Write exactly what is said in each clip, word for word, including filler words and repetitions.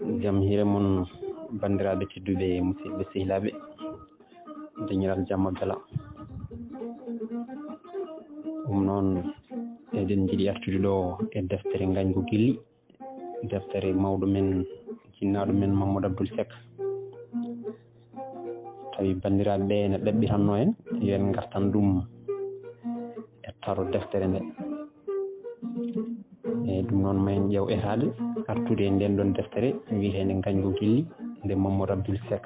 Jam hiire mon, banndiraaɓe tedduɓe, musidɓe sehilaaɓe, dañiral jamma bela. Ɗum noon, eɗen njiɗi artude ɗo e deftere Ngañgu Gilli, deftere mawɗo men, jinnaaɗo men Mamadou Abdoul Seck. Tawi banndiraaɓe ɓe no ɗaɓɓiranno en, yo en ngartan ɗum e taro deftere nde. E ɗum noon, ma en ƴeew etaade artude e ndeen ɗoon deftere wiyeteende Ngañgu Gilli nde Mamadou Abdoul Seck.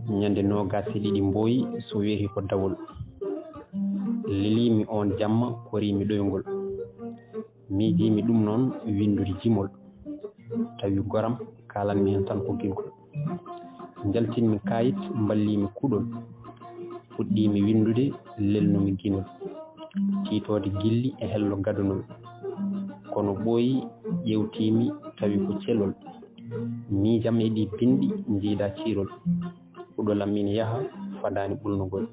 Ñande noogaas e ɗiɗi Mbooyi, so weeti ko dawol. Leliimi oon jamma, koriimi ɗoyngol. Miijiimi ɗum noon winndude jimol. Tawi goram kaalanmi heen tan ko gilgol. Njaltinmi kaayit, mballiimi kuɗol. Fuɗɗiimi winndude, lelnumi ginol. Tiitoode gilli e hello gadunol. Kono ɓooyi ƴeewtiimi tawi ko celol. Miijam e ɗi binndi njiidaa ciirol. Kuɗol am ina yaha fadaani ɓulnugol.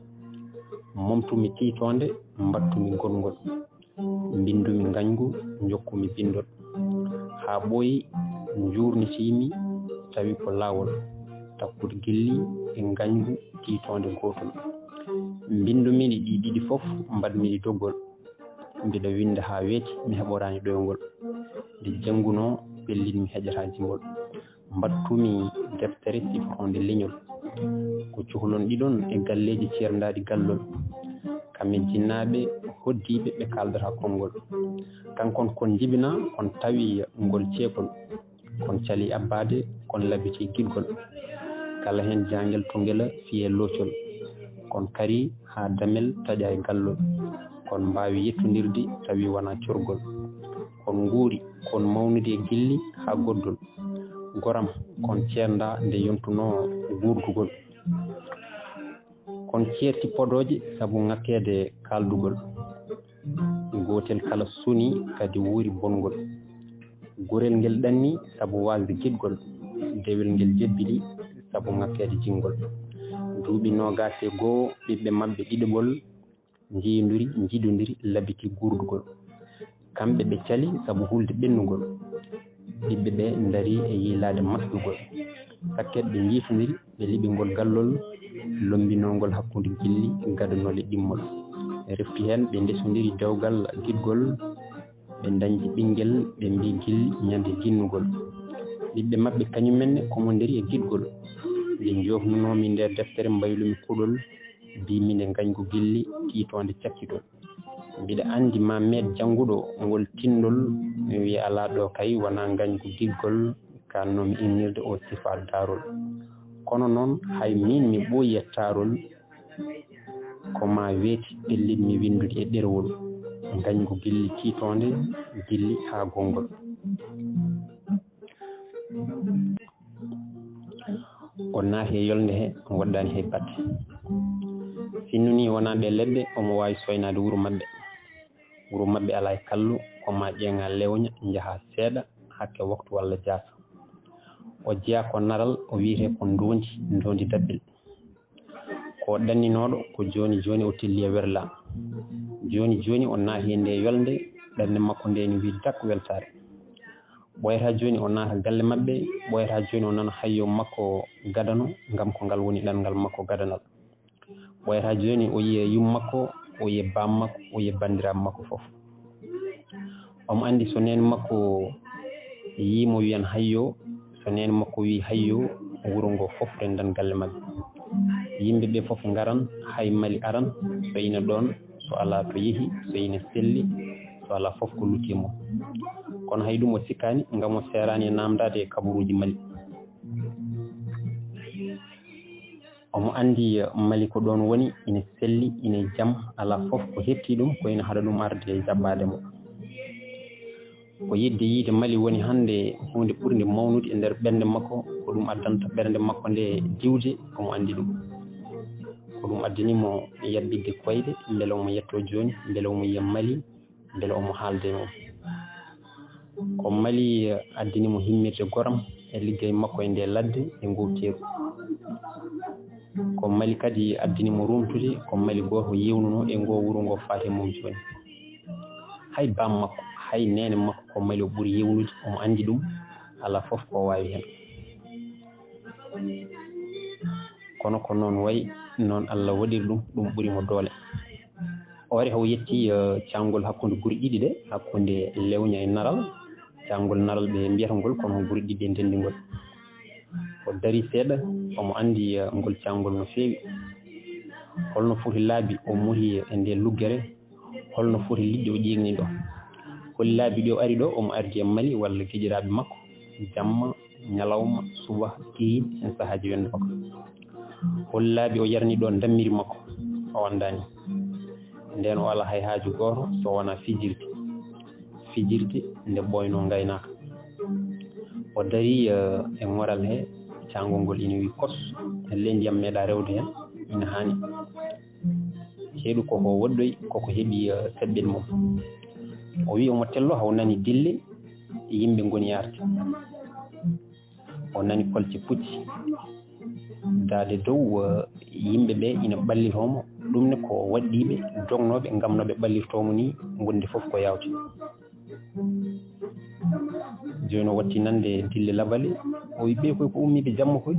Momtumi tiitoonde, mbattumi gongol. Mbinndumi ngañgu, njokkumi binndol. Haa ɓooyi njuurnitiimi tawi ko laawol. Takkude gilli e ngañgu tiitoonde gootol. Mbinndumi ɗi ɗiɗi fof, mbaɗmi ɗi doggol. Mbiɗa winnda haa weeti, mi heɓoraani ɗoyngol. Nde janngunoo, pellitmi heƴataa jimol. Mbattumi deftere siftoonde leñol. Ko cukalon ɗiɗon e galleeji ceerndaaɗi gallol. Kam e jinnaaɓe hoddiiɓe ɓe kaaldataa konngol. Kankon kon njibinaa, kon tawi ngol ceekol. Kon calii abbaade, kon labitii gilgol. Kala heen jaangel to ngela fiyee loocol. Kon karii haa damel taƴa e gallol. Kon mbaawi yettondirde tawi wonaa corgol. Kon nguuri, kon mawnude e gilli haa goddol. Goram, kon ceerndaa nde yontunoo guurdugol. Kon ceerti podooje sabu ŋakkeede kaaldugol. Gootel kala suni kadi wuuri bongol. Gurel ngel ɗanni sabu waasde giɗgol. Dewel ngel jebbili sabu ŋakkeede jingol. Duuɓi noogaas e goo, ɓiɓɓe maɓɓe ɗiɗaɓol njiyondiri, njidondiri, labiti guurdugol. Kamɓe ɓe cali sabu hulde ɓennugol. Ɓiɓɓe ɓe ndarii e yiilaade masnugol. Sakket ɓe njiifondiri, ɓe liɓi ngol gallol, lombinoongol hakkunde gilli gadanoole ɗimmol. Refti heen, ɓe ndesondiri dewgal giɗgol, ɓe ndañdi ɓinngel, ɓe mbii gilli ñande ginnugol. Ɓiɓɓe maɓɓe kañumenne komondiri e giɗgol. Nde njoofnunoomi nde deftere, mbaylumi kuɗol, mbiimi nde ngañgu gilli, tiitoonde cakkitol. Mbiɗa anndi ma meeɗ jannguɗo ngol tinndol, mi wiya alaa ɗo kay wonaa ngañgu giggol, kaannoomi innirde o sifaa daarol. Kono noon hay miin mi ɓooyi e taarol, ko ma weeti pellitmi winndude e ɗerewol, ngañgu gilli tiitoonde, gilli haa gonngol. O naati e yolnde he, o waɗɗaani hay batte. Sinno nii wonaa ɗe leɗɗe, omo waawi soynaade wuro maɓɓe. Wuro maɓɓe alaa e kallo, ko ma ƴeeŋa lewña, njaha seeɗa, hakke waktu walla jaasa. O jeyaa ko naral, o wiyetee ko ndoondi, ndoondi dabbel. Ko ɗanninooɗo, ko jooni jooni o telli e werlaa. Jooni jooni o naati e nde yolnde, ɓernde makko nde ene wiyi dak weltaare. Ɓooyataa jooni o naata galle maɓɓe, ɓooyataa jooni o nana hayyo makko gadano, ngam ko ngal woni ɗanngal makko gadanal. Ɓooyataa jooni o yiya yum makko, o yiya baam makko, o yiya banndiraaɓe makko fof. Omo anndi so neene makko yii mo wiyan hayyo, so neene makko wii hayyo, wuro ngo fof renndan galle maɓɓe. Yimɓe ɓe fof ngaran, hay Mali aran, so ina ɗoon, so alaa to yehi, so ina selli, so alaa fof ko lutti e mum. Kono hay ɗum o sikkaani, ngam o seeraani e naamndaade e kabaruuji Mali. Omo anndi Mali ko ɗoon woni, ina selli, ina e jam, alaa fof ko heɓtii ɗum, ko ina haɗa ɗum arde e jaɓɓaade mo. Ko yiɗde yiyde Mali woni hannde huunde ɓurnde mawnude e nder ɓernde makko, ko ɗum addanta ɓernde makko nde diwde, omo anndi ɗum. Ko ɗum addani mo yaɓɓitde koyɗe, mbele omo yettoo jooni, mbele omo yiya Mali, mbele omo haalda e mum. Ko Mali addani mo himmirde goram e liggey makko e nde ladde e ngoo teeru. Ko Mali kadi addani mo ruumtude, ko Mali gooto yewnunoo e ngoo wuro ngo faati e mum jooni. Hay baam makko, Hay neene makko ko Mali o ɓuri yewnude, omo anndi ɗum, alaa fof ko o waawi heen. Kono ko noon wayi, noon Allah waɗiri ɗum, ɗum ɓuri mo doole. O ari haw yetti, eh, caangol hakkunde guri ɗiɗi ɗe, hakkunde Lewña e Naral, caangol Naral ɓe mbiyata ngol, kono guri ɗiɗi ɗe ndenndi ngol. O darii seeɗa, omo anndi, eh, ngol caangol no feewi. Holno foti laabi o muri e nde luggere, holno foti liɗɗi o ƴeeŋni ɗo. Holi laabi ɗi o ari ɗo, omo ardi e Mali walla giƴiraaɓe makko, jamma, ñalawma, suba, kihiiɗe, heen sahaaji wonde makko. Holi laabi o yarni ɗo ndammiri makko, o anndaani. Ndeen o alaa hay haaju gooto so wonaa fijirde. Fijirde nde ɓooynoo ngaynaaka. O darii, eh, e ŋoral he, caangol ngol ina wiyi kos, e ley ndiyam meeɗaa rewde heen, ina haani. Ceeɗu koko woɗɗoyi, koko heɓi, eh, seɓɓel mum. O wiyi omo tello, haw nani dille, yimɓe ngoni arde. O nani kolce pucci. Daade dow, eh, yimɓe ɓe ina ɓallitoo mo. Ɗum ne ko waɗɗiiɓe, dognooɓe, ngam no ɓe ɓallirtoo mo ni, wonde fof ko yaawde. Jooni o watti nande dille labale, o wi ɓe koy ko ummiiɓe jamma koy,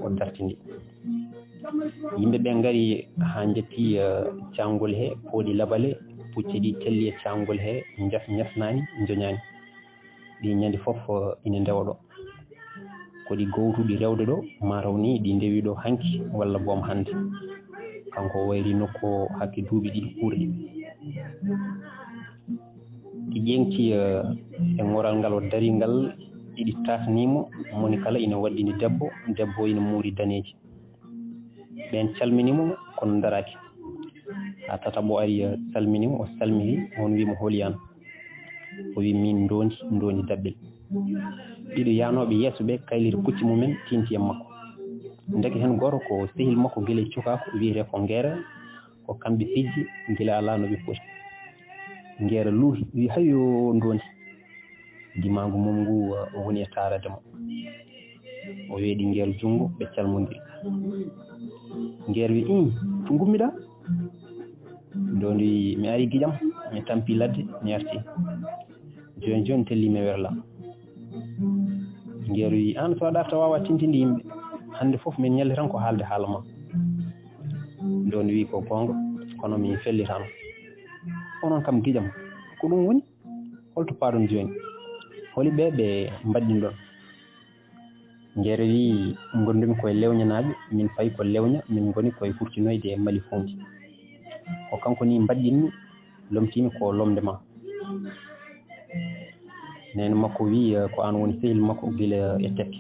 o dartini. Yimɓe ɓe ngari haa njetti, eh, caangol he, pooɗi labale, pucci ɗi telli e caangol he, njas-, njasnaani, njoñaani. Ɗi ñande fof, eh, ina ndewa ɗo. Ko ɗi gowtuɗi rewde ɗo, mataw ni ɗi ndewi ɗo hanki walla boom hannde. Kanko o wayri nokku o hakke duuɓi ɗiɗi kuurɗi. Ɗi ƴeeŋti, eh, e ŋoral ngal o dari ngal, ɗiɗi taasnii mo, moni kala ina waɗɗini debbo, debbo ina muuri daneeji. Ɓeen calmini mo, kono ndaraaki. Haa tataɓo ari, eh, salmini mo, o salmini, on wi mo, "Holi aan?" O wi, "Miin ndoondi, ndoondi daɓɓel." Ɗiɗo yahnooɓe yeeso ɓe kayliti pucci mumen, tiinti e makko. Ndeke heen gooto ko sehil makko gila e cukaaku, wiyetee ko Ngeera, ko kamɓe pijji gila alaa no ɓe poti. Ngeera luuhi, wi, "Hayyo ndoondi." Dimaangu mum ngu, uh, woni e taarade mo. O weeɗi Ngeer junngo, ɓe calmondiri. Ngeer wi, "Ii, to ngummiɗaa?" Ndoondi wi, "Mi ari giƴam, mi tampi ladde, mi arti. Jooni jooni telli mi werla." Ngeer wi, "Aan so a ɗaarta waawa tintinde yimɓe. Hannde fof min ñalli tan ko haalde haala ma." Ndoondi wi, "Ko goonga, kono mi fellitaano. Onon kam giƴam, ko ɗum woni? Holto paaɗon jooni? Holi ɓe ɓe mbaɗɗinɗon?" Ngeer wi, "Ngondumi koye Lewñanaaɓe, min payi ko Lewña, min ngoni koye hurtinoyde e Mali Fuunti. Ko kanko ni mbaɗɗinmi, lomtiimi ko lomde ma." Neene makko wi, "Ko aan woni sehil makko gila e tekke.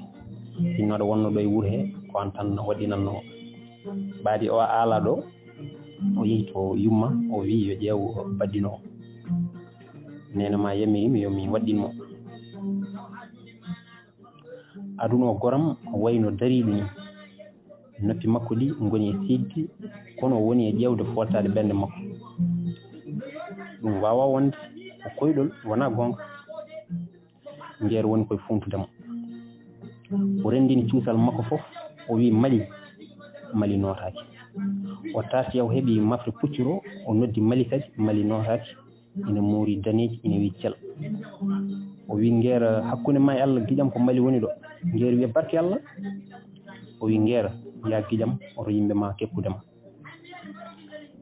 Sinno aɗa wonno ɗo e wuro he, ko aan tan waɗɗinanno mo." Ɓaadi o aala ɗo, o yehi to yumma, o wi, "Yo ƴeew mbaɗɗinoowo." Neene ma yamiri mi yo mi waɗɗin mo. Aduna o goram wayno dariiɗo ni. Noppi makko ɗi ngoni e siidde, kono o woni e ƴeewde fooltaade ɓernde makko. Ɗum waawaa wonde ko koyɗol, wonaa goonga. Ngeer woni koye fuuntude mo. O renndini cuusal makko fof, o wi, "Mali, Mali nootaaki." O taarti, o heɓi mafre puccuru, o noddi Mali kadi, Mali nootaaki. Ina muuri daneeji, ina wiyi cel. O wi Ngeer, "Hakkunde ma e Allah, giƴam, ko Mali woni ɗo." Ngeer wi, "Barke Allah." O wi Ngeer, "Yaa giƴam, oto yimɓe ma keppude ma."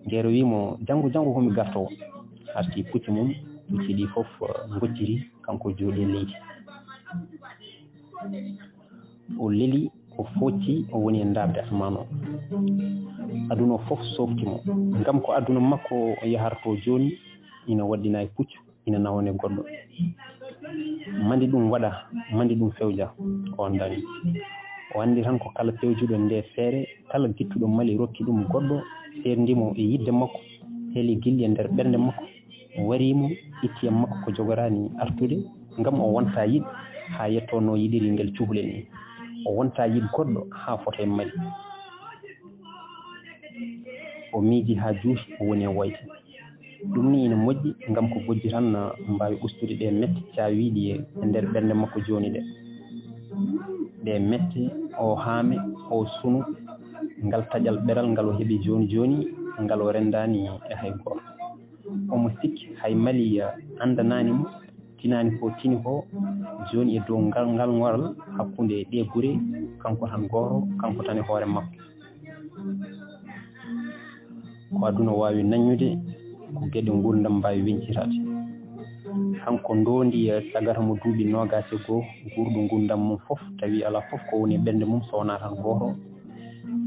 Ngeer wi mo, "Janngo, janngo ko mi gartoowo." Arti pucci mum, pucci ɗi fof, eh, ngocciti, kanko jooɗi e leydi. O leli, o foocci, o woni e ndaarde asamaan o. Aduna o fof soofti mo. Ngam ko aduna makko o yaharto jooni, ina waɗɗina e puccu, ina nawa e goɗɗo. Mande ɗum waɗa, mande ɗum fewja, o anndaani. O anndi tan ko kala pewjuɗo nde feere, kala gittuɗo Mali rokki ɗum goɗɗo, seerndi mo e yiɗde makko, heli gilli e nder ɓernde makko, wari mo, itti e makko ko jogoraani artude, ngam o wonta yiɗ haa yetto no yiɗiri ngel cukalel ni. O wonta yiɗ goɗɗo haa fota e Mali. O miiji haa juuti, o woni e woyde. Ɗum ni ina moƴƴi, ngam ko bojji tan mbaawi ustude ɗe mette caawiiɗi e nder ɓernde makko jooni ɗe. Ɗe mette, o haame, o sunu, ngal taƴal ɓeral ngal o heɓi jooni jooni, ngal o renndaani e hay gooto. Omo sikki hay Mali Anndanaani mo tinaani ko tini ko, jooni e dow ngal, ngal ŋoral hakkunde ɗee gure, kanko tan gooto, kanko tan e hoore makko. Ko aduna waawi naññude, ko geɗe nguurndam mbaawi weñcitaade. Kanko ndoondi, eh, tagata mo duuɓi noogaas e goo, guurɗo nguurndam mum fof, tawi alaa fof ko woni e ɓernde mum so wonaa tan gooto,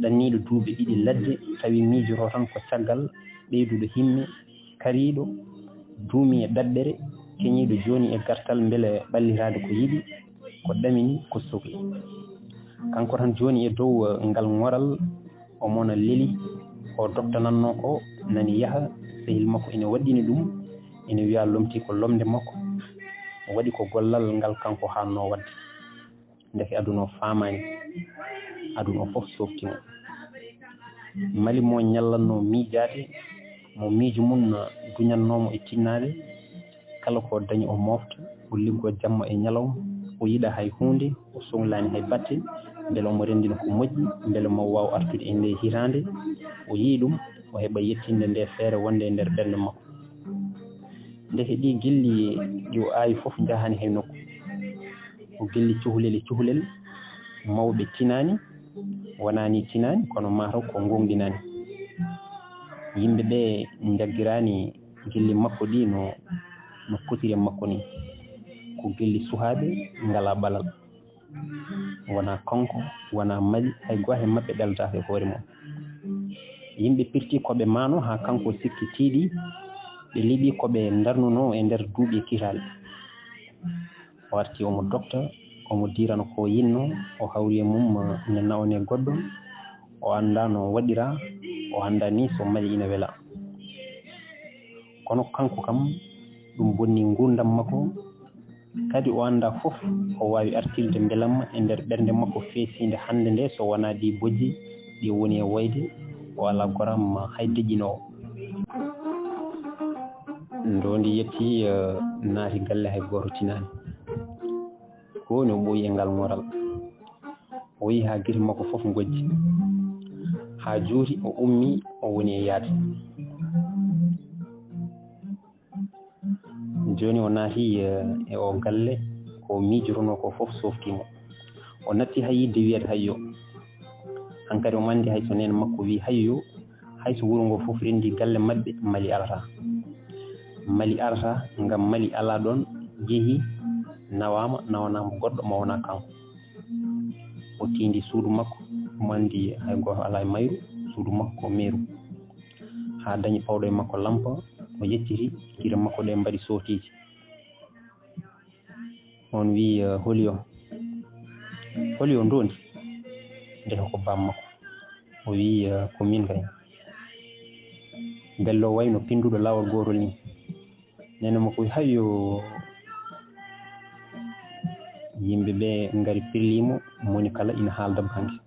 ɗanniiɗo duuɓi ɗiɗi ladde, tawi miijotoo tan ko caggal, ɓeyduɗo himme, kariiɗo, duumi e ɗaɓɓere, keñiiɗo jooni e gartal mbele ɓallitaade ko yiɗi, ko ɗamini, ko sokli. Kanko tan jooni e dow, eh, ngal ŋoral, omo na leli, ko doktanannoo ko, nani yaha, sehil makko ina waɗɗini ɗum, ina wiya lomtii ko lomnde makko, waɗi ko gollal ngal kanko haannoo waɗde. Ndeke aduna o faamaani, aduna o fof softi mo. Mali mo ñallatnoo miijaade, mo miijo mum duñatnoo mo e tinnaade, kala ko dañi o moofta, o liggoo jamma e ñalawma, o yiɗa hay huunde, o sohlaani hay batte, mbele omo renndina ko moƴƴi, mbele mo waaw artude e ndee hitaande, o yiyi ɗum, o heɓa yettinde ndee feere wonde e nder ɓernde makko. Ndeke ɗii gilli ɗi o aawi fof njahaani hay nokku. Ko gilli cuhlel e cuhlel, mawɓe tinaani, wonaa nii tinaani, kono maa taw ko ngoongɗinaani. Yimɓe ɓe njaggiraani gilli makko ɗi no, no potiri e makko nii. Ko gilli suhaaɓe ngalaa ɓalal. Wonaa kanko, wonaa Mali, hay gooto e maɓɓe ɗeltaaka e hoore mum. Yimɓe pirti ko ɓe maano haa kanko sikki tiiɗi, ɓe liɓi ko ɓe ndarnunoo e nder duuɓi e kiitaale. O arti omo dokta, omo diirana ko yinnoo, o hawri e mum, eh, ina nawanee goɗɗo, o anndaa no waɗiraa, o anndaa nii so Mali ina wela. Kono kanko kam, ɗum bonni nguurndam makko, kadi o anndaa fof ko waawi artirde mbelamma e nder ɓernde makko feesiinde hannde nde, so wonaa ɗi bojji ɗi woni e woyde, o alaa goram hay deƴƴinoowo. Ndoondi yetti, eh, naati galle, hay gooto tinaani. Ko woni o ɓooyi e ngal ŋoral. O yehi haa gite makko fof ngojji. Haa juuti o ummii, o woni e yahde. Jooni o naati, eh, e o galle, ko miijotonoo ko fof softii mo. O natti hay yiɗde wiyeede hayyo. Hankadi omo anndi hay so neene makko wii hayyo, hay so wuro ngo fof renndii galle maɓɓe, Mali arataa. Mali arataa, ngam Mali alaa ɗoon, jehi, nawaama, nawanaama goɗɗo mo wonaa kanko. O tiindi suudu makko, omo anndi hay gooto alaa e mayru, suudu makko ko meeru. Haa dañi pawɗo e makko lampa, o yecciti, gite makko ɗe mbaɗi sootiiji. On wii, eh, "Holi o? Holi o ndoondi?" Ndeke ko baam makko. O wii, eh, "Ko miin kay." Bello wayno pinnduɗo laawol gootol nii. Neene makko wii, "Hayyo." Yimɓe ɓe ngari pirlii mo, moni kala ina haalda mo hanki.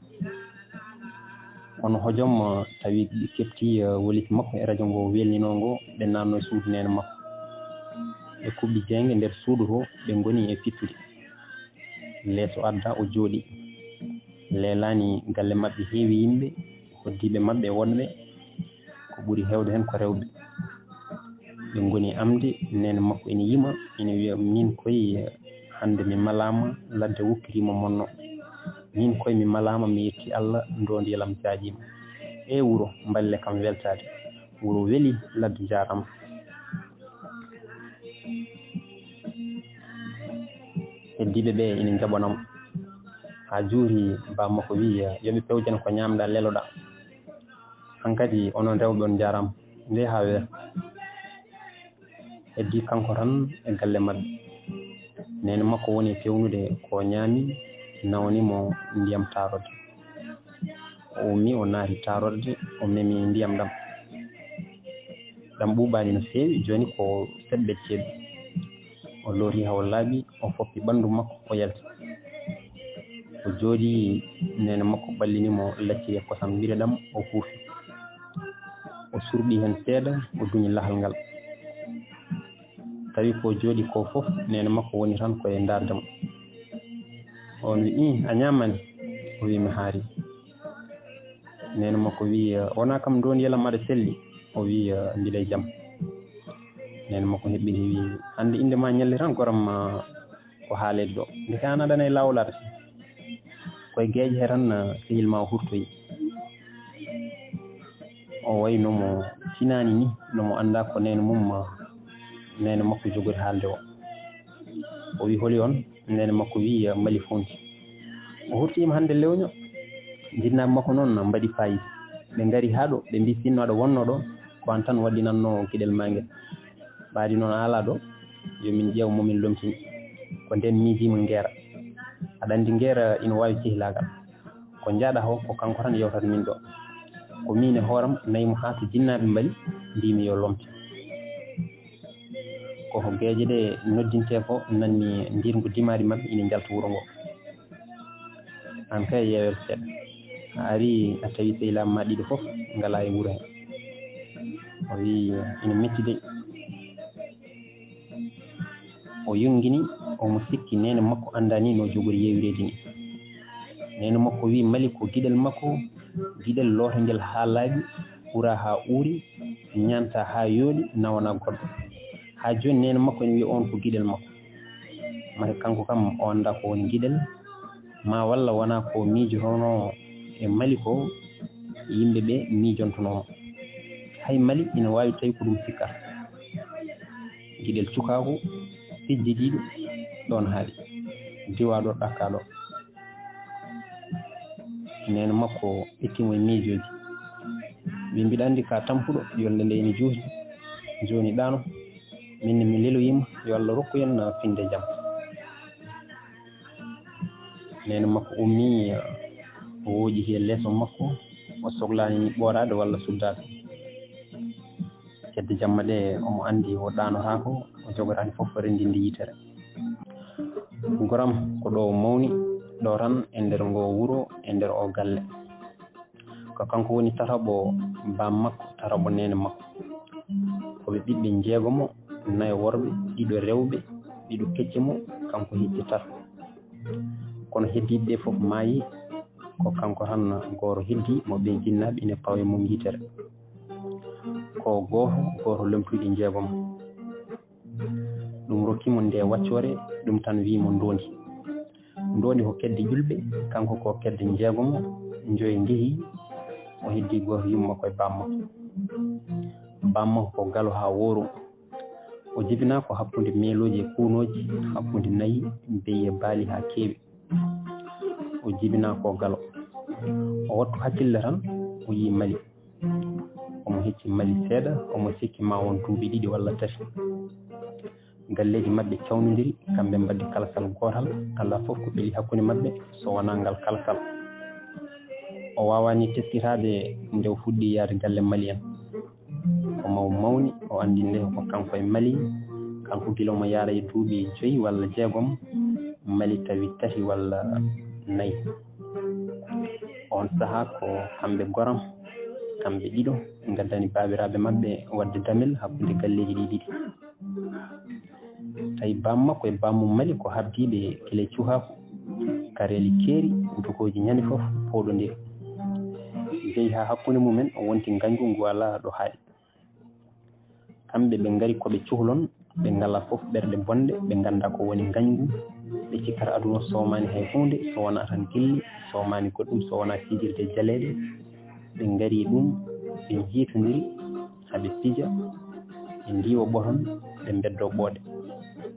Kono hojom, eh, tawi ɓe keɓti, eh, wolis makko e radio ngo welninoo ngo, ɓe naatno e suudu neene makko. Ɓe kuɓɓi jeynge nder suudu to, ɓe ngoni e fittude. Leeso adda, o jooɗi. Leelaani galle maɓɓe heewi yimɓe, hoddiiɓe maɓɓe wonɓe, ko ɓuri heewde heen ko rewɓe. Ɓe ngoni amde, neene makko ina yima, ina wiya, "Miin koy, hannde mi malaama, ladde wokkitiima monno. Miin koy mi malaama, mi yetti Allah, ndoondi lam jaajiima. E wuro, mballe kam weltaade. Wuro weli, ladde jaaraama." Heddiiɓe ɓe ina njaɓana mo. Haa juuri, baam makko wii, "Yo ɓe pewjan ko ñaamɗaa, leloɗaa." Hankadi onon rewɓe on njaaraama, ndee haa weer. Heddii kanko tan e galle maɓɓe. Neene makko woni e fewnude ko o ñaami, nawani mo ndiyam taarorde. O ummii, o naati taarorde, o memi ndiyam ɗam. Ɗam ɓuuɓaani no feewi, jooni ko seɗɗa ceeɗu. O looti haa o laaɓi, o foppi ɓanndu makko, o yalti. O jooɗii, neene makko ɓallini mo lacciri e kosam mbire ɗam, o huufi. O surɓi heen seeɗa, o duñi lahal ngal. Tawi ko jooɗi ko fof, neene makko woni tan ko e ndaarde mo. On wi, "Ih, a ñaamani?" O wi, "Mi haari." Neene makko wi, "Wonaa kam ndoondi yelam aɗa selli?" O wi, "Mbiɗa e jam." Neene makko heɓɓiti, wi, "Hannde innde ma ñalli tan, goram ma ko haaleede ɗo. Ndeke aan aɗa e laawol arde." Koye geeƴe he tan, sehil ma o hurtoyi. O wayi no mo tinaani ni, no mo anndaa ko neene mum, neene makko jogori haalde o. O wi, "Holi on?" Neene makko wi, "Mali Fonti." O hurtiima hannde lewño. Jinnaaɓe makko noon mbaɗi faayiida. Ɓe ngari haa ɗo, ɓe mbi, "Sinno aɗa wonnoo ɗo, ko aan tan waɗɗinannoo giɗel maa ngel." Ɓaadi noon alaa ɗo, yo min ƴeew mo min lomtini. Ko ndeen miijiima Ngeera. Aɗa anndi Ngeera ina waawi cehlaagal. Ko njaaɗa o, ko kanko tan yewtata min ɗo. Ko miin e hooram nayi mo haa to jinnaaɓe mbali, mbiimi yo lomte. Ko geeƴe ɗe noddintee ko, nanni ndiirngu dimaaɗi maɓɓe ina njalta wuro ngo. Aan kay yeewel seeɗa. A arii a tawi sehilaaɓe ma ɗiɗo fof ngalaa e wuro he. O wi, "Ina metti dey." O yonngini, omo sikki neene makko anndaani no jogori yeewireede ni. Neene makko wi, "Mali ko giɗel makko, giɗel lootongel haa laaɓi, ɓura haa uuri, ñaanta haa yooɗi, nawana goɗɗo." Haa jooni neene makko ene wiya oon ko giɗel makko. Mate kanko kam o anndaa ko woni giɗel, ma walla wonaa ko miijotonoo e Mali ko yimɓe ɓe miijontonoo mo. Hay Mali ina waawi tawi ko ɗum sikkata. Giɗel cukaaku, fijjidiiɗo, ɗoon haaɗi, diwaaɗo, ɗakkaaɗo. Neene makko itti mo e miijooji. Wi, "Mbiɗa anndi ka tampuɗo, yolnde nde ene juuti. Jooni ɗaano, min ne mi leloyiima, yo Allah rokku en finde jam." Neene makko ummii, o wooƴi he leeso makko, o soklaani ɓooraade walla suddaade. Kedde jamma ɗe, omo anndi o ɗaanotaako, o jogotaani fof renndinde yitere. Goram ko ɗo o mawni, ɗo tan e nder ngo wuro, e nder o galle. Ko kanko woni tataɓo baam makko, tataɓo neene makko. Ko ɓe ɓiɓɓe njeegomo, nayo worɓe, ɗiɗo rewɓe, ɗiɗo kecce mo, kanko hecci tato. Kono heddiiɓe ɓe fof maayi, ko kanko tan gooto heddii mo ɓe jinnaaɓe ina pawa e mum yitere. Ko gooto, gooto lomtuɗi njeegomo. Ɗum rokki mo nde waccoore, ɗum tan wi mo ndoondi. Ndoondi ko kedde ƴulɓe, kanko ko kedde njeegomo, njoye njehi, o heddi gooto yumma koye bamma. Bamma ko galo haa wooru. O jibinaa ko hakkunde meelooji e kuunooji, hakkunde nayi, beyi e baali haa keewi. O jibinaa ko galo. O wattu hakkille tan, o yii Mali. Omo hecci Mali seeɗa, omo sikki ma won duuɓi ɗiɗi walla tati. Galleeji maɓɓe cawnondiri, kamɓe mbaɗdi kalkal gootal, alaa fof ko ɓeli hakkunde maɓɓe so wonaa ngal kalkal. O waawaani teskitaade nde o fuɗɗi yahde galle Mali en. Ko maw mawni, o anndi nde ko kanko e Mali, kanko gila omo yahra e duuɓi joyi walla jeegom, Mali tawi tati walla nayi. Oon sahaa ko kamɓe goram, kamɓe ɗiɗo, ngaddani baabiraaɓe maɓɓe waɗde damel hakkunde galleeji ɗi ɗiɗi. Tawi baam makko e baam mum Mali ko habdiiɓe gila e cukaaku, kareeli keeri, dukooji ñande fof pooɗondiri. Jeyi haa hakkunde mumen o wonti ngañgu ngu alaa ɗo haaɗi. Kamɓe ɓe ngari ko ɓe cuhlon, ɓe ngalaa fof ɓerɗe bonɗe, ɓe nganndaa ko woni ngañgu, ɓe cikkata aduna soomaani hay huunde so wonaa tan gilli, soomaani goɗɗum so wonaa fijirde jaleeɗe. Ɓe ngari ɗum, ɓe njiitondiri, haa ɓe pija, ɓe ndiiwa ɓoton, ɓe mbeddoo ɓooɗe,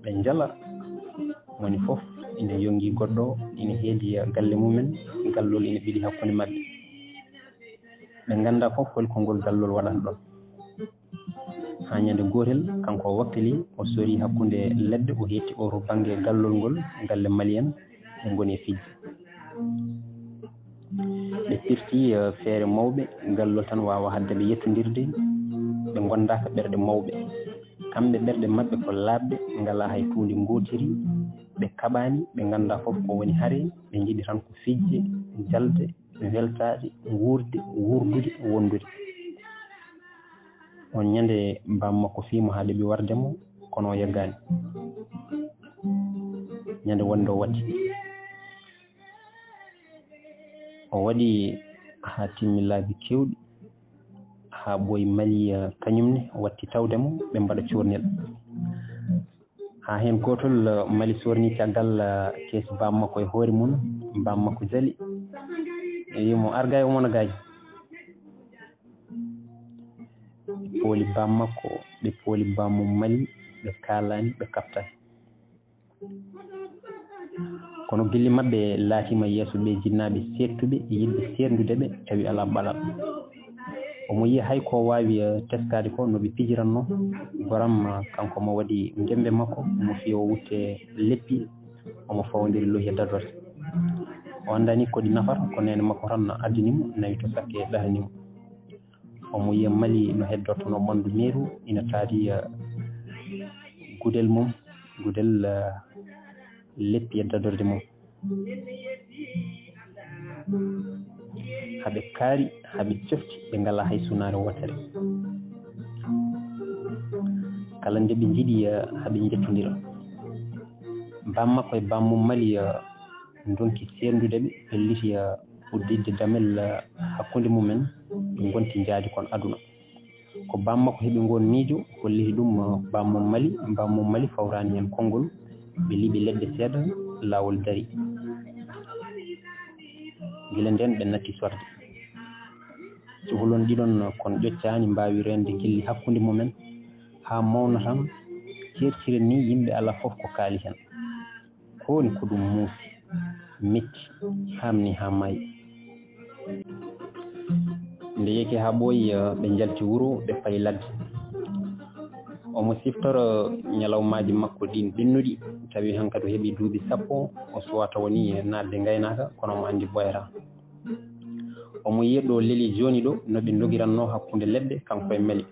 ɓe njala. Moni fof ina yongi goɗɗo, ina heedi galle mumen, gallol ina ɓili hakkunde maɓɓe. Ɓe nganndaa fof hol ko ngol gallol waɗata ɗon. Haa ñande gootel, kanko o wakkili, o sori hakkunde leɗɗe, o hetti o to bannge gallol ngol, galle Mali en, ɓe ngoni e fijde. Ɓe pirti, eh, feere mawɓe, gallol tan waawa haɗde ɓe yettondirde, ɓe ngondaaka ɓerɗe mawɓe. Kamɓe ɓerɗe maɓɓe ko laaɓɗe, ngalaa hay tuundi ngootiri, ɓe kaɓaani, ɓe nganndaa fof ko woni hare, ɓe njiɗi tan ko fijde, jalde, weltaade, wuurde, wuurdude, wondude. Oon ñande, baam makko fii mo haa ɗeɓi warde mo, kono o yaggaani. Ñande wonde o waɗi. O waɗi haa timmi laabi keewɗi. haa ɓooyi Mali, eh, kañum ne watti tawde mo, ɓe mbaɗa coornel. Haa heen gootol, eh, Mali soorni caggal, eh, keesi baam makko e hoore mum, baam makko jali. E wiyi mo, "Ar gay, o mona gay." Ɓe pooli baam makko, ɓe pooli baam mum Mali, ɓe kaalaani, ɓe kaɓtaani. Kono gilli maɓɓe laatiima yeeso ɓe jinnaaɓe seettuɓe, yiɗɓe seerndude ɓe, tawi alaa baɗal. Omo yiya hay ko waawi, eh, teskaade ko no ɓe pijiranno. Goram, eh, kanko mo waɗi ngemmbe makko, mo fiya o wutte leppi, omo fawondiri lohi e dadorde. O anndaani ko ɗi nafata, ko neene makko tan addani mo, nawi to sakke ɗahrani mo. Omo yiya Mali no heddortono ɓanndu meeru, ina taari, eh, gudel mum, gudel, eh, leppi e dadorde mum. Haɓe kaari, haɓe cofti, ɓe ngalaa hay sunaare wootere. Kala nde ɓe njiɗi, eh, haɓe njettondira. Baam makko e baam mum Mali, eh, ndonki seerndude ɓe, pelliti, eh, udditde damel, eh, hakkunde mumen, ɓe ngonti njaadi kon aduna. Ko baam makko heɓi ngoon miijo, holliti ɗum, eh, baam mum Mali, baam mum Mali fawraani heen konngol, ɓe liɓi leɗɗe seeɗa, laawol dari. Gila ndeen ɓe natti sorde. Cukalon ɗiɗon kon ƴoccaani, mbaawi reende gilli hakkunde mumen, haa mawna tan, ceertiren ni yimɓe alaa fof ko kaali heen. Ko woni ko ɗum muusi, metti, haamni haa maayi. Nde yeeki haa ɓooyi, eh, ɓe njalti wuro, ɓe payi ladde. Omo siftoro ñalawmaaji makko ɗiin ɓennuɗi, tawi hankadi o heɓi duuɓi sappo, o suwaa tawa ni naatde ngaynaaka, kono omo anndi ɓooyataa. Omo yiya ɗo leli jooni ɗo, no ɓe ndogirannoo hakkunde leɗɗe, kanko e Mali.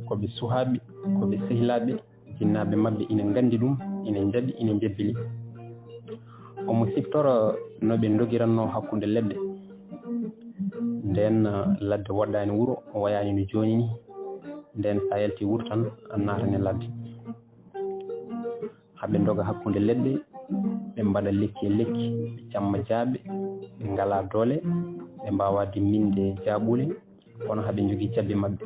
Ko ɓe suhaaɓe, ko ɓe sehilaaɓe, jinnaaɓe maɓɓe ina nganndi ɗum, ina njaɓi, ina njebbili. Omo siftoro no ɓe ndogirannoo hakkunde leɗɗe. Ndeen, eh, ladde woɗɗaani wuro, o wayaani no jooni ni. Ndeen, so a yalti wuro tan, a naatani ladde. Haa ɓe ndoga hakkunde leɗɗe, ɓe mbaɗa lekki e lekki, ɓe camma jaaɓe, ɓe ngalaa doole, ɓe mbaawaa dimminde jaaɓuule, kono haɓe njogii cabbi maɓɓe.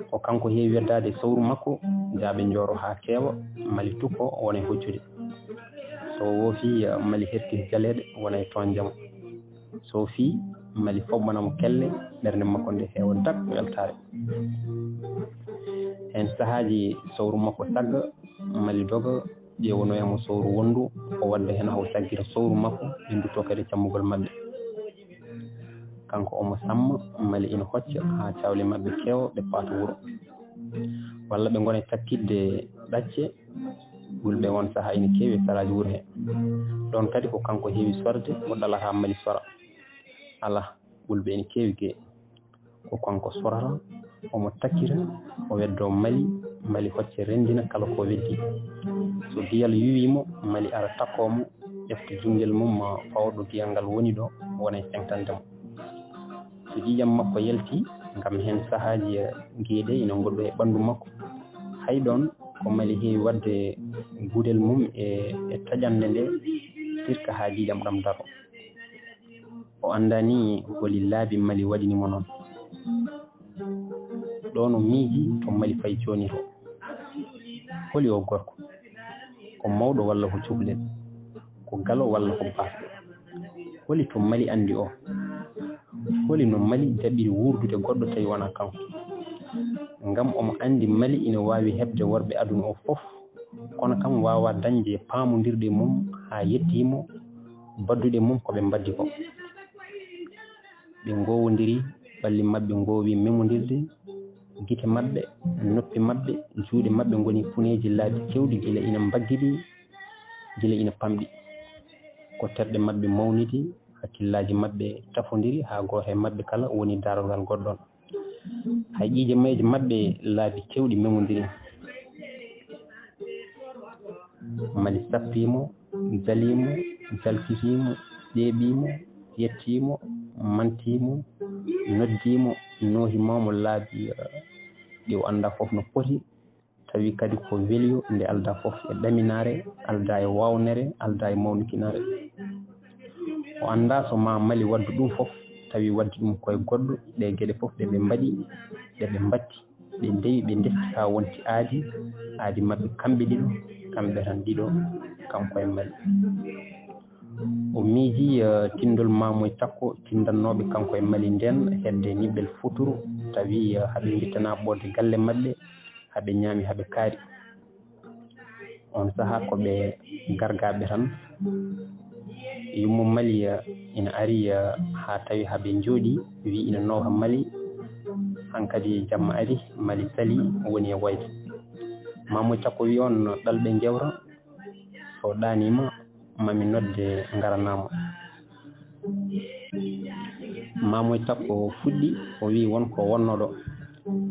Ko kanko heewi weddaade e sawru makko, jaaɓe njooro haa keewa, Mali tukko wona e hoccude. So woofii, Mali herti jaleeɗe wona e toon jam. So fii, Mali foɓɓana mo kelle, ɓernde makko nde heewa dak weltaare. Heen sahaaji sawru makko sagga, Mali doga, ƴeewonoya mo sawru wonndu, o wadda heen haw saggira sawru makko, ɓe nduttoo kadi cammugol maɓɓe. Kanko omo samma, Mali ina hocca haa cawle maɓɓe keewa, ɓe paata wuro. Walla ɓe ngona e takkitde ɗacce, wulɓe on sahaa ina keewi e saraaji wuro he. Ɗoon kadi ko kanko heewi sorde, mo ɗalataa Mali sora. Alaa, wulɓe ina keewi gee. Ko kanko sorata, omo takkita, o weddoo Mali, Mali hocca renndina kala ko weddii. So giyal yuwii mo, Mali ara takkoo mo, ƴefta junngel mum, fawa ɗo giyal ngal woni ɗo, wona e seŋtande mo. So ƴiiƴam makko yaltii, ngam heen sahaaji giye ɗe ina ngoɗɗoo e ɓanndu makko, hay ɗoon ko Mali heewi waɗde gudel mum e, e taƴannde nde, sirka haa ƴiiƴam ɗam daroo. O anndaa ni holi laabi Mali waɗini mo noon. Ɗoon o miiji to Mali fayi jooni to. Holi o gorko? Ko mawɗo walla ko cukalel? Ko galo walla ko baasɗo? Holi to Mali anndi o? Holi no Mali jaɓiri wuurdude goɗɗo tawi wonaa kanko? Ngam omo anndi Mali ina waawi heɓde worɓe aduna o fof, kono kam waawaa dañde paamondirɗe mum haa yettii mo, badduɗe mum ko ɓe mbaddi ko. Ɓe ngoowondiri, ɓalli maɓɓe ngoowi memondirde, gite maɓɓe, noppi maɓɓe, juuɗe maɓɓe ngoni puneeji laabi keewɗi gila ina mbaggidi, gila ina pamɗi. Ko terɗe maɓɓe mawnidi, hakkillaaji maɓɓe tafondiri haa gooto e maɓɓe kala woni daarorgal goɗɗoon. Hay ƴiiƴe mayde maɓɓe laabi keewɗi memondiri. Mali sappii mo, jalii mo, jalkitii mo, ƴeeɓii mo, yettii mo, mantii mo, noddii mo, noohimaa mo laabi, eh, ɗi o anndaa fof no poti. Tawi kadi ko weliyo nde aldaa fof e ɗaminaare, aldaa e waawnere, aldaa e mawnikinaare. O anndaa so maa Mali waɗdu ɗum fof, tawi waddi ɗum koye goɗɗo, ɗe geɗe fof ɗe ɓe mbaɗi, ɗe ɓe mbatti, ɓe ndewi, ɓe ndefti haa wonti aadi, aadi maɓɓe kamɓe ɗiɗo, kamɓe tan ɗiɗo, kanko e Mali. O miiji, eh, tinndol Maamoy Takko tinndannooɓe kanko e Mali ndeen hedde niɓɓel futuro, tawi, eh, haɓe mbittana ɓoode galle maɓɓe, haɓe ñaami, haɓe kaari. On sahaa ko ɓe gargaaɓe tan. Yummo Mali, eh, ina ari, eh, haa tawi haɓe njooɗi, wi ina noowa Mali. Hankadi jamma ari, Mali sali, woni e wayde. Maamoy Takko wi on ɗal ɓe njewra, so ɗaaniima, mami nodde ngaranaa mo. Maamoy Takko fuɗɗi, o wi won ko wonnoo ɗo.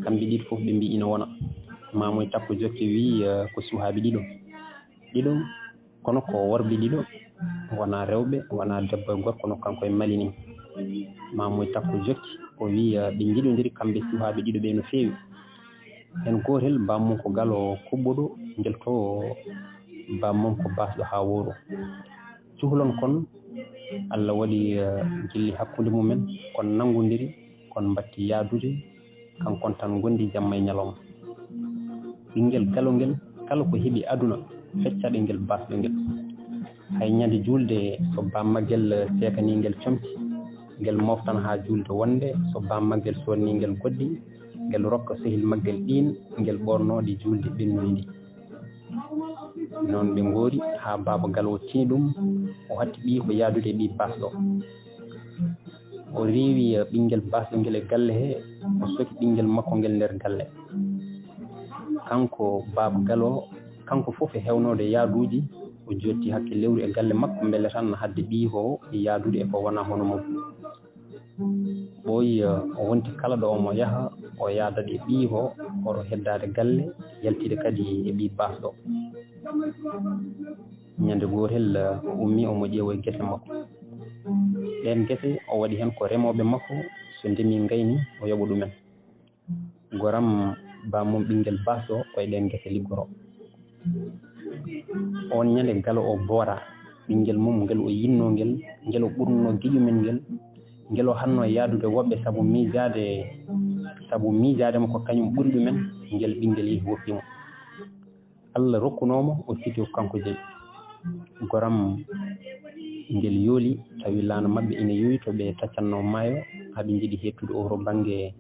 Kamɓe ɗiɗo fof ɓe mbi ina wona. Maamoy Takko jokki wi, eh, ko suhaaɓe ɗiɗo. Ɗiɗo, kono ko worɓe ɗiɗo, wonaa rewɓe, wonaa debbo e gorko no kanko e Mali ni. Maamoy Takko jokki, o wi, eh, ɓe njiɗondiri kamɓe suhaaɓe ɗiɗo ɓe no feewi. Heen gootel, bammum ko galo kuɓɓuɗo, ngel to bammum ko baasɗo haa wooɗo. Cuhlon kon, Allah waɗi, eh, jilli hakkunde mumen, kon nanngondiri, kon mbatti yaadude, kankon tan ngondi jamma e ñalawma. Ɓinngel galo ngel, kala ko heɓi aduna, feccat e ngel baasɗo ngel. Hay ñande juulde, so baammagel seekanii ngel comci, ngel moftan haa juulde wonde, so baammagel sodanii ngel goɗɗi, ngel rokka sehil maggel ɗiin, ngel ɓornoo ɗi juulde ɓennuɗi ndi. Noon ɓe ngoori haa baaba Galo o tini ɗum, o hatti ɓiyi ko yaadude e ɓiy baasɗo. O rewi ɓinngel baasɗo ngel e galle he, o soki ɓinngel makko ngel nder galle. Kanko baaba Galo, kanko fof e hewnoode yaaduuji, o jooɗti hakke lewru e galle makko, mbele tan hadde ɓiyi ko yaadude e ko wonaa hono mum. Ɓooyi, eh, o wonti kala ɗo omo yaha, o yaada e ɓiyi ko, oto heddaade galle, yaltide kadi e ɓiy baasɗo. Ñande gootel, eh, o ummi omo ƴeewa e gese makko. Ɗeen gese o waɗi heen ko remooɓe makko, so ndemi ngayni, o yoɓa ɗumen. Goram bammum ɓinngel baasɗo ko e ɗeen gese liggoro. Oon ñande Galo o boora ɓinngel mum ngel o yinnoo ngel, ngel o ɓurnoo giƴumel ngel, ngel o hannoo yaadude woɓɓe sabu miijaade, sabu miijaade mo ko kañum ɓuri ɗumen, ngel ɓinngel yehi woppi mo. Allah rokkunoo mo, o sikki ko kanko jeyi. Goram ngel yooli, tawi laana maɓɓe ina yowi to ɓe taccatnoo maayo, haa ɓe njiɗi heɓtude oo to bannge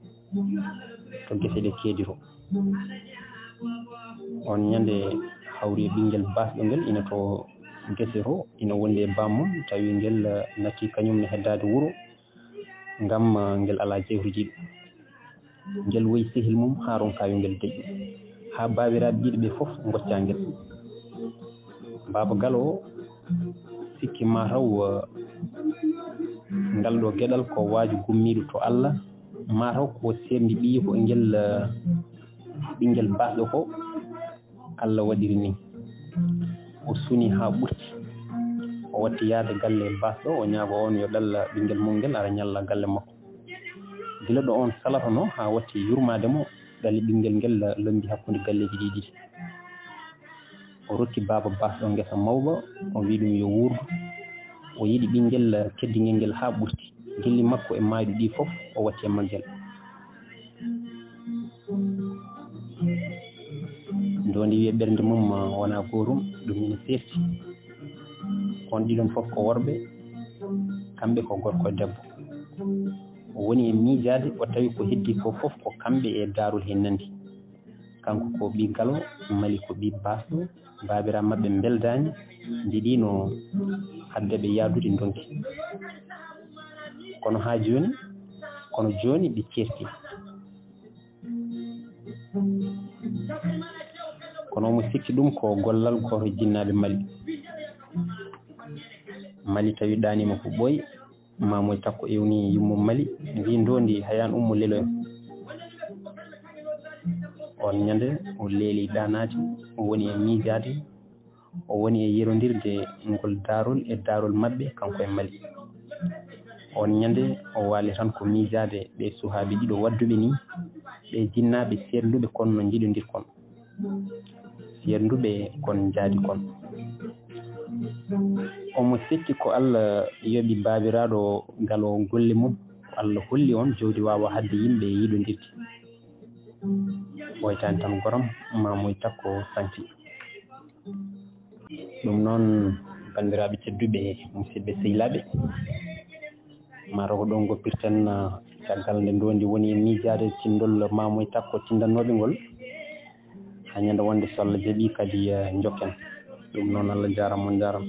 to gese ɗe keedi to. Oon ñande hawri e ɓinngel baasɗo ngel ina to gese to, ina wondi e bammum, tawi ngel, eh, natti kañum ne heddaade wuro, ngam, eh, ngel alaa jeyrujiiɗo. Ngel woyi sehil mum haa ronka yo ngel deƴƴu, haa baabiraaɓe ɗiɗo ɓe fof ngocca ngel. Baaba Galo o sikki mataw, eh, ngal ɗo geɗal ko waaju gummiiɗo to Allah, mataw ko seerndi ɓiyi ko ngel, eh, ɓinngel baasɗo ko Allah waɗiri ni. O suni haa ɓurti. O watti yahde galle baasɗo, o ñaago oon yo ɗalla ɓinngel mum ngel, ara ñalla galle makko. Gila ɗo oon salatonoo haa watti yurmaade mo, ɗali ɓinngel ngel lombi hakkunde galleeji ɗi ɗiɗi. O rokki baaba baasɗo ngesa mawba, o wi ɗum yo wuurdu. O yiɗi ɓinngel keddingel ngel haa ɓurti. Gilli makko e maayɗo ɗi fof o watti e maggel. Ndondi wiya ɓernde mum, ah, wona gootum, ɗum ina seerti. Kon ɗiɗon fof ko worɓe, kamɓe ko gorko e debbo. O woni e miijaade, o tawi ko heddi ko fof ko kamɓe e daarol heen nandi. Kanko ko ɓii Galo, Mali ko ɓii baasɗo, baabiraaɓe maɓɓe mbeldaani, njiɗiino hadde ɓe yaadude ndonki. Kono haa jooni, kono jooni ɓe ceerti. Kono omo sikki ɗum ko gollal gooto jinnaaɓe Mali. Mali tawi ɗaaniima ko ɓooyi, Maamoy Takko ewni yummo Mali, wi ndondi hayaan ummo leloyo. On ñande o leeli ɗaanaade, o woni e miijaade, o woni e yerondirde ngol daarol e daarol maɓɓe kanko e Mali. On ñande o waali tan ko miijaade ɓe suhaaɓe ɗiɗo wadduɓe ni, ɓe jinnaaɓe seernduɓe kono no njiɗondir kon. Seernduɓe kon njaadi kon. Omo sikki ko Allah yoɓi baabiraaɗo Galo golle mum. Allah holli on jawdi waawa hadde yimɓe yiɗondirde. Ɓooytaani tan goram, maamoy takko santi. Ɗum noon, banndiraaɓe tedduɓe, musidɓe sehilaaɓe, maaro ko ɗoon goppirten, ah, caggal nde ndoondi woni e miijaade tinndol maamoy takko tinndannooɓe ngol. Haa ñande wonde, so Allah jaɓii kadi, eh, njokken. Ɗum noon, Allah jaaraama, on njaaraama.